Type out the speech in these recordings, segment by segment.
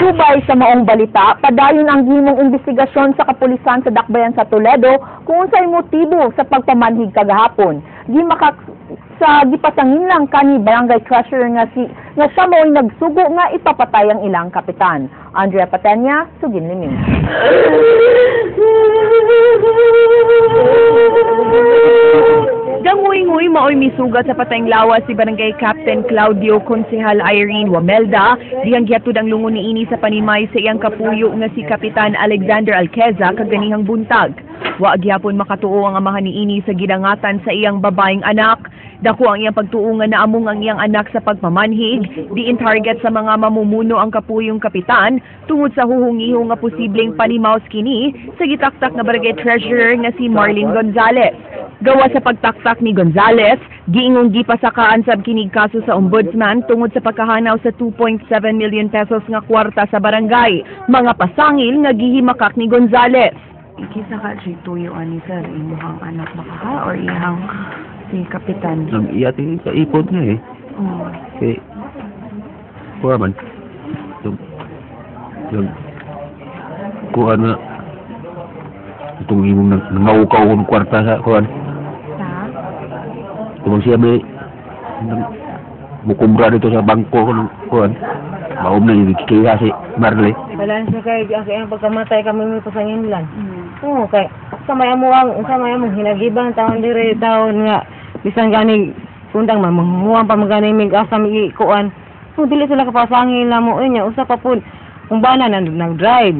Subay sa maong balita, padayon ang gihimong investigasyon sa kapulisan sa Dakbayan sa Toledo kung unsay motibo sa pagpamanhig kagahapon. Gimakak sa gipasangin lang kani barangay treasurer nga si nga siya mao'y nagsugo nga ipapatay ang ilang kapitan. Andrea Patenya, Sugin Liming. Ganguy-nguy maoy misugat sa patayng lawas si Barangay Captain Claudio Konsehal Irene Wamelda dihang gihatod ang lungon niini sa panimay sa iyang kapuyo nga si Kapitan Alexander Alqueza kaganihang buntag. Wa gihapon makatuo ang amahan niini sa gidangatan sa iyang babaeng anak. Dako ang iyang pagtuo nga naamong ang iyang anak sa pagpamanhig, diin target sa mga mamumuno ang kapuyong kapitan tungod sa huhungiho nga posibleng panimaus kini sa gitaktak nga barangay treasurer nga si Marlene Gonzales. Gawa sa pagtaktak ni Gonzales, giingong gipasakaan sab kinig kaso sa ombudsman tungod sa pagkahanaw sa 2.7 million pesos nga kwarta sa barangay, mga pasangil nga gihimakak ni Gonzales. Kinsa ka siya tuyo ani sir, imuhang anak ba ka or iyang si kapitan? Nag iya ti kaipod nga eh. Oh. Kay kuha man. Yung yung kuha na itong imong nangaukaw kong kwarta sa kuhan. Sa? Tumang siya may mukumbra dito sa bangko ko ng kuhan. Maom na yung kaya si Marley. Balance kay ang kayang pagkamatay kami may pasanginlan. Oo, kay sa may amo ang sa may among hinagiban taon dire taon nga bisan gani kundang man manguha pa man gani mig asa mi kuan. Kung dili sila kapasangil na mo niya usa pa pud kung bana na nag-drive.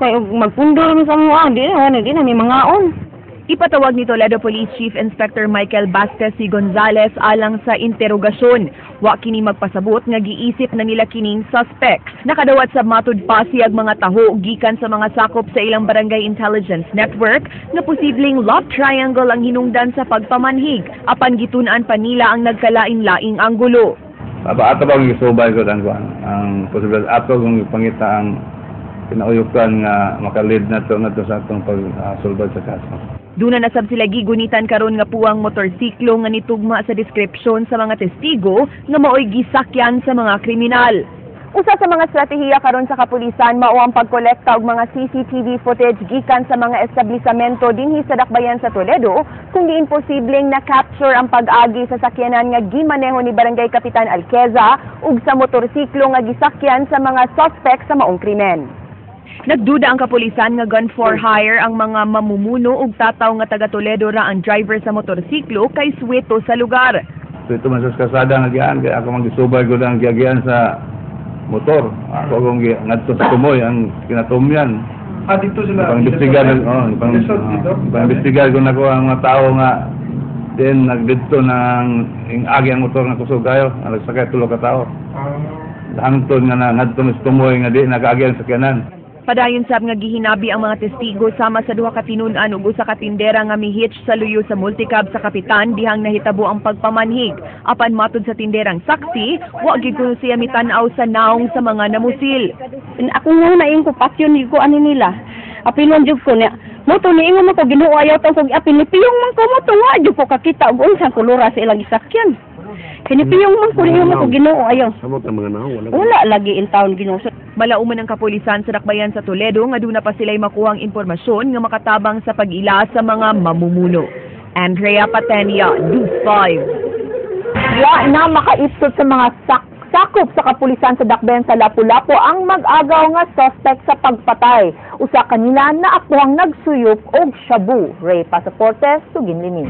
Kay og magpundor mi sa amoa, di na mi mangaon. Ipatawag ni Toledo Police Chief Inspector Michael Bastes si Gonzales alang sa interogasyon. Wa kini magpasabot nga giisip na nila kining suspect. Nakadawat sa matud pa siyag mga taho gikan sa mga sakop sa ilang Barangay Intelligence Network nga posibleng love triangle ang hinungdan sa pagpamanhig. Apan gitun-an pa nila ang nagkalain-laing anggulo. Aba ato bang gisubay ko ang kuan ang posibilidad ato kung ipangita ang kinauyukan nga makalid na to ngadto sa atong pag-sulbad sa kaso. Duna na sab sila gigunitan karon nga puwang motorsiklo nga nitugma sa deskripsyon sa mga testigo nga maoy gisakyan sa mga kriminal. Usa sa mga estratehiya karon sa kapulisan mao ang pagkolekta og mga CCTV footage gikan sa mga establisamento dinhi sa Dakbayan sa Toledo kung diin posibleng na-capture ang pag-agi sa sakyanan nga gimaneho ni Barangay Kapitan Alqueza ug sa motorsiklo nga gisakyan sa mga suspect sa maong krimen. Nagduda ang kapulisan nga gun for hire ang mga mamumuno ug tataw nga taga Toledo ra ang driver sa motorsiklo kay sweto sa lugar. So ito man sa kasada nga gian kay ako man gisubay ko ang giagian sa motor. Ako akong ngadto sa Tumoy ang kinatumyan. Ah, dito sila. Ipang-imbestigar, oh, Dito? ipang-imbestigar ko na ko ang mga tao nga din nagdidto ng ing agi ang motor nga kusog kayo, ang nagsakay tulo ka tao. Hangtod nga na ngadto sa Tumoy nga di nakaagi ang sakyanan. Padayon sab nga gihinabi ang mga testigo sama sa duha ka tinun-an ug usa ka tindera nga mihitch sa luyo sa multicab sa kapitan dihang nahitabo ang pagpamanhig. Apan matud sa tinderang saksi, wa gyud kuno siya mitan-aw sa naong sa mga namusil. Ako nga naing ko pasyon ko ani nila. Apilon jud ko niya. Mo to niingon man ko Ginoo ayaw tong kog apil ni piyong man ko mo to wa jud ko kakita og unsang kolora sa ilang gisakyan. Kini piyong man ko niingon man ko Ginoo ayaw. Samot ang mga naong wala. Wala lagi in town Ginoo. Malauman ang kapulisan sa Dakbayan sa Toledo nga duna pa sila'y makuhang impormasyon nga makatabang sa pag-ila sa mga mamumuno. Andrea Patenia, News 5. Wa na makaipsot sa mga sakop sa kapulisan sa Dakbayan sa Lapu-Lapu ang mag-agaw nga suspect sa pagpatay. Usa kanila naakuhang nagsuyop og shabu. Ray Pasaporte, Sugin Limin.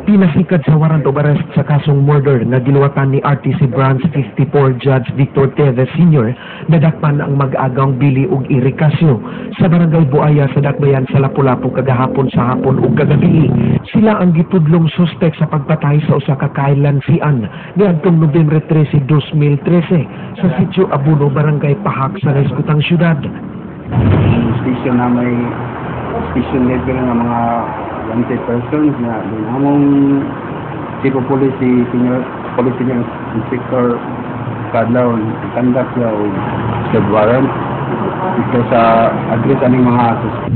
Pinasikad sa warrant of arrest sa kasong murder nga giluwatan ni RTC Branch 54 Judge Victor Teves Sr. nadakpan ang mag-agawng Billy ug Eric Casio sa Barangay Buaya sa Dakbayan sa Lapu-Lapu kagahapon sa hapon ug kagabi. Sila ang gitudlong suspek sa pagpatay sa usa ka kailansian niadtong Nobyembre 13, 2013 sa Sitio Abuno, Barangay Pahak sa Naisgutang Syudad. Station na may special level nga mga wanted persons na among chief of police si senior police senior inspector Kadlaw conduct siya og search warrant. dito sa address aning mga suspect.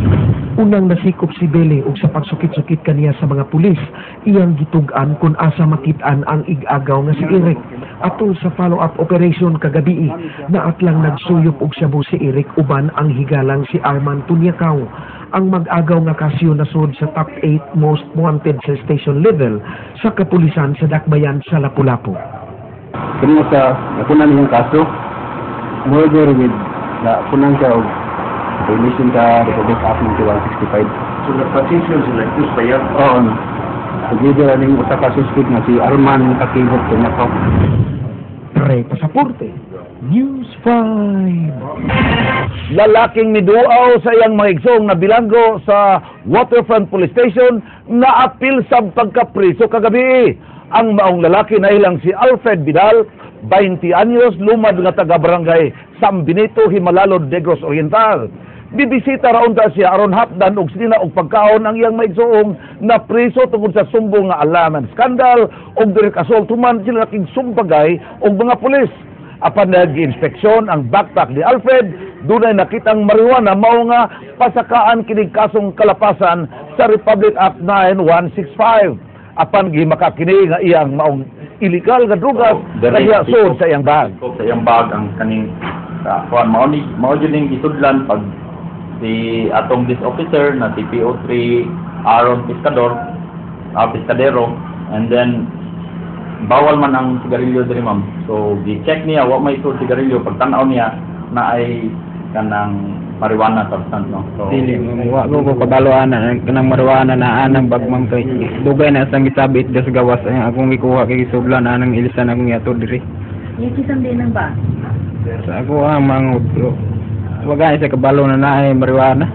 Unang nasikop si Bele ug sa pagsukit-sukit kaniya sa mga pulis, iyang gitug-an kung asa makit-an ang ig-agaw nga si Eric. Atol sa follow-up operation kagabi, naatlang nagsuyop og shabu si Eric uban ang higalang si Arman Tunyakaw. Ang mag-agaw nga Casio nasud sa top 8 most wanted sa station level sa kapulisan sa Dakbayan sa Lapu-Lapu. Kini sa nakunan niyang kaso, murder with nakunan siya og violation sa Republic Act 9165. So nagpatensyon sila, ito pa yan. Oo, no. Together aning usa ka suspect nga si Arman Kakibot Tunyakaw. Pre Pasaporte, News 5. Lalaking miduaw sa iyang mga igsoong na bilanggo sa Waterfront Police Station na apil sa pagkapriso kagabi. Ang maong lalaki na ilang si Alfred Vidal, 20 anyos, lumad nga taga barangay San Benito, Jimalalud, Negros Oriental. Bibisita ra unta siya aron hapdan og sinina og pagkaon ang iyang maigsoong na priso tungod sa sumbong nga alarm and scandal og direct assault human sila nakigsumbagyay og mga pulis. Apan nag-inspeksyon ang backpack ni Alfred, dunay nakitang marijuana, mao nga pasakaan kinig kasong kalapasan sa Republic Act 9165. Apan gihimaka kini nga iyang maong illegal nga drugas kaya sud sa iyang bag. Sa iyang bag ang kaning sa kuan, mao ni mao jud ning gisudlan pag si atong this officer na si PO3 Aaron Pescador, Pescadero, and then bawal man ang sigarilyo diri, ma'am. So gi-check niya, wa may sud sigarilyo. Pagtan-aw niya, na ay kanang marijuana substance, no? So Dili wa ko kabalo ana kanang marijuana na anang bag, ma'am, kay dugay na sang gisabit sa gawas ay akong gikuha kay gisudlan anang ilisan akong giato diri. Yung din ang ba? Sa ako ang mangod pero wa gani sa kabalo na naay marijuana.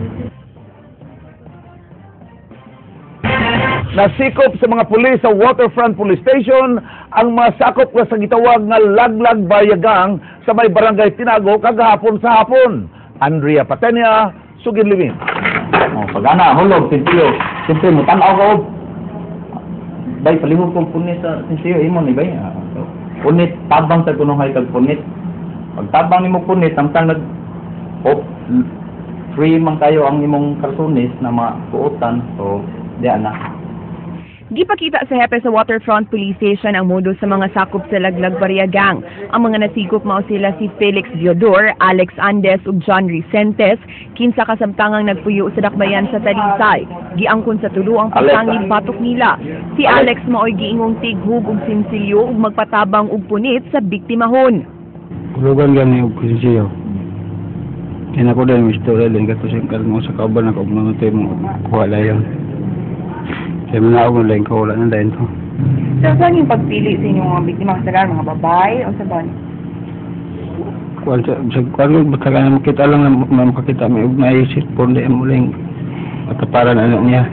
Nasikop sa mga pulis sa Waterfront Police Station ang mga sakop nga sa gitawag nga Laglag Bayagang sa may barangay Tinago kagahapon sa hapon. Andrea Patenia, Sugid Limin. Oh, pag ana hulog sintiyo, siyempre mo tan-aw ka og bay palihog kog punit sa sintiyo imo ni bay. Ah, so, punit tabang sa kunuhay kag punit. Pag tabang nimo punit samtang nag op free man kayo ang imong karsunis na makuotan, so diya na. Gipakita sa hepe sa Waterfront Police Station ang modus sa mga sakop sa Laglag Barya Gang. Ang mga nasikop mao sila si Felix Viodor, Alex Andes ug John Recentes, kinsa kasamtangang nagpuyo sa dakbayan sa Talisay. Giangkon sa tulo ang pasangil batok nila. Si Alex maoy giingong tighug ug sinsilyo ug magpatabang og punit sa biktimahon. Hulugan gani og kusinsiyo. Kaya ako dahil may istorya din kato siyang kalmo sa kauban ako mga mo kuha layon. Kaya mga ako na ko wala na dahil to. So, saan yung pagpili sa inyong mga biktima? Sa mga babae o sa ban? Kuan sa kuan basta ka na makita lang na makakita may ugnay cellphone di mo lang mataparan anak niya.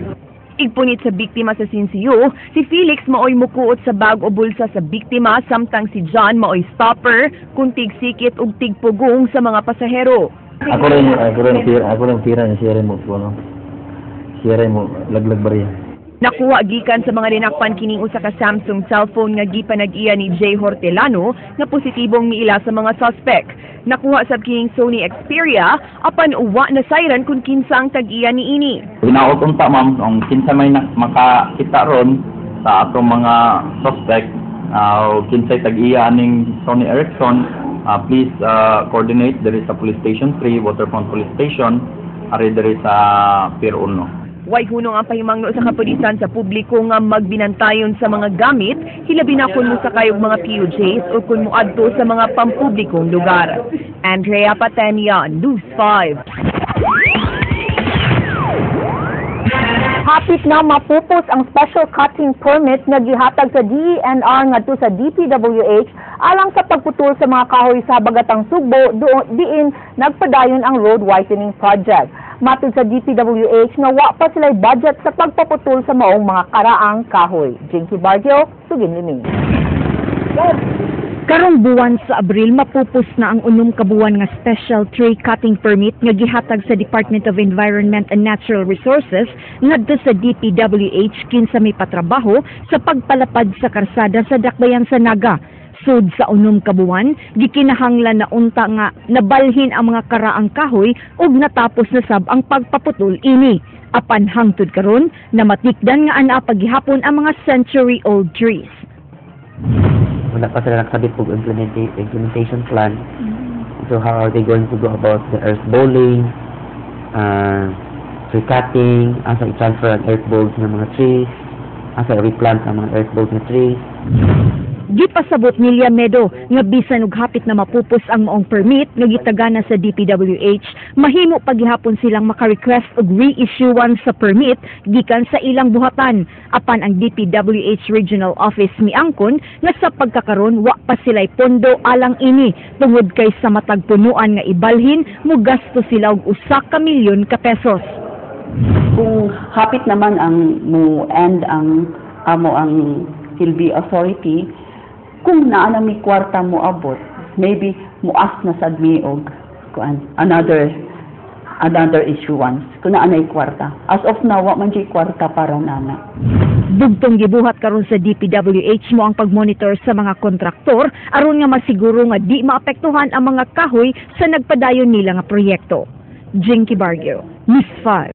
Igpunit sa biktima sa sinsiyo, si Felix maoy mukuot sa bag o bulsa sa biktima samtang si John maoy stopper, kung tigsikit ug tigpugong sa mga pasahero. Ako rin pira ni share mo ko no. Share mo laglag barya. Nakuha gikan sa mga linakpan kining usa ka Samsung cellphone nga gipanag-iya ni Jay Hortelano nga positibong miila sa mga suspect. Nakuha sab kining Sony Xperia apan uwa na sayran kung kinsa ang tag-iya niini. Ginaot unta, ma'am, ang kinsa may makakita ron sa atong mga suspect o kinsay tag-iya aning Sony Ericsson, please coordinate diri sa Police Station 3, Waterfront Police Station, ari diri sa Pier 1. Way hunong ang pahimangno sa kapulisan sa publiko nga magbinantayon sa mga gamit, hilabi na kung mosakay og mga PUJs o kung moadto sa mga pampublikong lugar. Andrea Patenia, News 5. Hapit na mapupos ang special cutting permit nga gihatag sa DENR ngadto sa DPWH alang sa pagputol sa mga kahoy sa Bagatang Sugbo diin nagpadayon ang road widening project. Matud sa DPWH nga wa pa sila'y budget sa pagpaputol sa maong mga karaang kahoy. Jinky Barrio, Sugin Liming. Karong buwan sa Abril, mapupos na ang 6 ka buwan nga special tree cutting permit nga gihatag sa Department of Environment and Natural Resources ngadto sa DPWH kinsa may patrabaho sa pagpalapad sa karsada sa Dakbayan sa Naga. Sud sa 6 ka buwan, gikinahanglan na unta nga nabalhin ang mga karaang kahoy ug natapos na sab ang pagpaputol ini. Apan hangtod karon, namatikdan nga anaa pagihapon ang mga century-old trees. Wala pa sila nagsabit og implementation plan. So how are they going to go about the earth balling, tree cutting, asa i-transfer ang earth balls ng mga trees, asa i-replant ang mga earth balls ng trees? Gipasabot ni Medo nga bisan og hapit na mapupos ang maong permit nga gitagana sa DPWH, mahimo pagihapon silang maka-request og reissuance sa permit gikan sa ilang buhatan. Apan ang DPWH Regional Office miangkon nga sa pagkakaron wa pa sila'y pondo alang ini tungod kay sa matag punuan nga ibalhin, mugasto sila og 1 ka milyon ka pesos. Kung hapit naman ang mo end ang amo ang PhilB authority, kung naa na mi kwarta mo abot, maybe mo ask na sad mi og kuan, another issuance kung naa nay kwarta. As of now, wa man jud kwarta para nana. Bugtong gibuhat karon sa DPWH mao ang pagmonitor sa mga kontraktor aron nga masiguro nga di maapektuhan ang mga kahoy sa nagpadayon nila nga proyekto. Jinky Barrio, News 5.